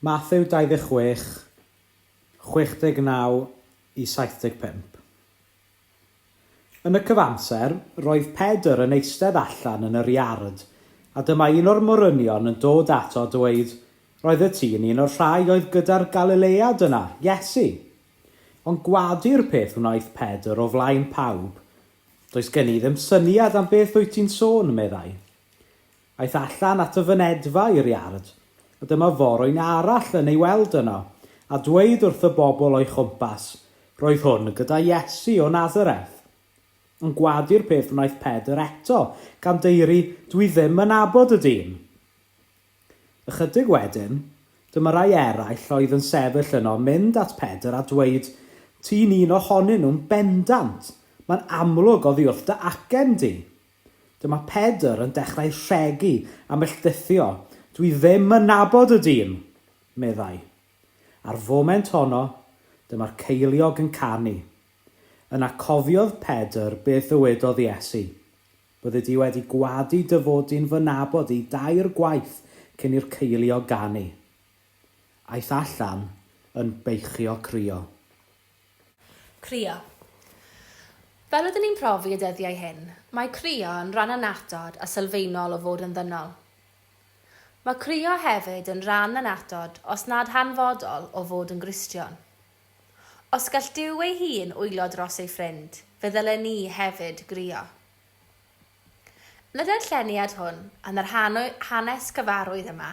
Mathew 26, 69 i 75. Yn y cyfamser, roedd Pedr yn eistedd allan yn yr iard, a dyma un o'r morynion yn dod ato a dweud, Roeddet ti'n un o'r rhai oedd gyda'r Galilead yna, Iesu! Ond gwadu'r peth wnaeth Pedr o flaen pawb. Does gen i ddim syniad am beth wyt ti'n sôn, meddai. Aeth allan at y fynedfa i'r iard, a dyma forwyn arall yn ei weld yno, a dweud wrth y bobl o'i chwmpas, Roedd hwn gyda Iesu o Nasareth. Ond gwadu'r peth wnaeth Pedr eto, gan daeru, Dwi ddim yn nabod y dyn. Ychydig wedyn, dyma rai eraill oedd yn sefyll yno mynd at Pedr a dweud, Ti'n un ohonyn nhw'n bendant, mae'n amlwg oddi wrth dy acen di. Dyma Pedr yn dechrau rhegi a melltithio, Dwi ddim yn nabod y dyn! meddai. A'r foment honno, dyma'r ceiliog yn canu. Yna cofiodd Pedr beth ddywedodd Iesu, Byddi di wedi gwadu dy fod di'n fy nabod i dair gwaith cyn i'r ceiliog ganu. Aeth allan yn beichio crio. Crio. Fel rydyn ni'n profi y dyddiau hyn, mae crio yn ran annatod a sylfaenol o fod yn ddynol. Mae crio hefyd yn ran annatod, os nad hanfodol, o fod yn Gristion. Os gall Duw ei hun wylo dros ei ffrind, fe ddylen ni hefyd grio. Yn y darlleniad hwn, yn yr hanes cyfarwydd yma,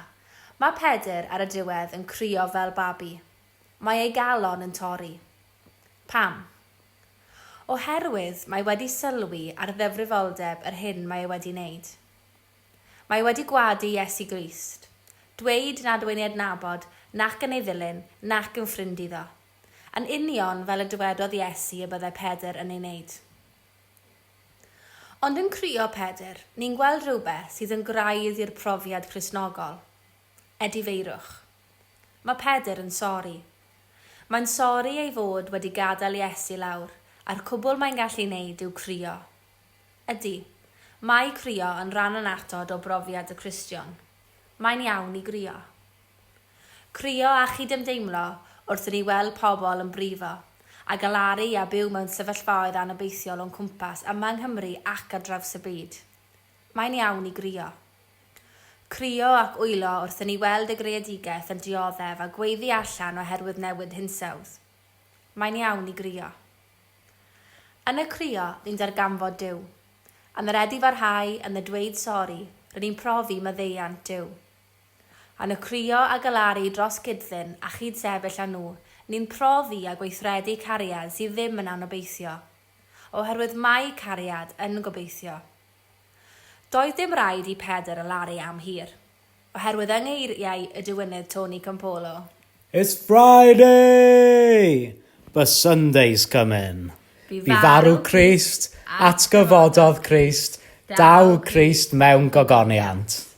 mae Pedr ar y diwedd yn crio fel babi. Mae ei galon yn torri. Pam? Oherwydd mae wedi sylwi ar ddifrifoldeb yr hyn mae e wedi wneud. Mae e wedi gwadu Iesu Grist, dweud nad yw e'n ei adnabod nac yn ei ddilyn nac yn ffrind iddo, yn union fel y dywedodd Iesu y byddai Pedr yn ei wneud. Ond yn crio Pedr, ni'n gweld rhywbeth sydd yn graidd i'r profiad Cristnogol, edifeirwch. Mae Pedr yn sori. Mae'n sori ei fod wedi gadael Iesu lawr, a'r cwbl mae'n gallu wneud yw crio. Ydy, mae crio yn rhan annatod o brofiad y Cristion. Mae'n iawn i grio. Crio a chydymdeimlo wrth i ni weld pobl yn brifo, a galaru a byw mewn sefyllfaoedd anobeithiol o'n cwmpas yma yng Nghymru ac ar draws y byd. Mae'n iawn i grio. Crio ac wylo wrth i ni weld y greadigaeth yn dioddef a gweiddi allan oherwydd newid hinsawdd. Mae'n iawn i grio. Yn y crio, ni'n darganfod Duw. Yn yr edifarhau, yn y dweud sori, rŷn ni'n profi maddeuant Duw. Yn y crio a galaru dros gyd-ddyn a chyd-sefyll â nhw, ni'n profi a gweithredu cariad sydd ddim yn anobeithio. Oherwydd mae cariad yn gobeithio. Doedd dim rhaid i Pedr alaru am hir, oherwydd yng ngeiriau y diwinydd Tony Campolo. It's Friday! But Sunday's coming. Bu farw Crist, atgyfododd Crist, daw Crist mewn gogoniant.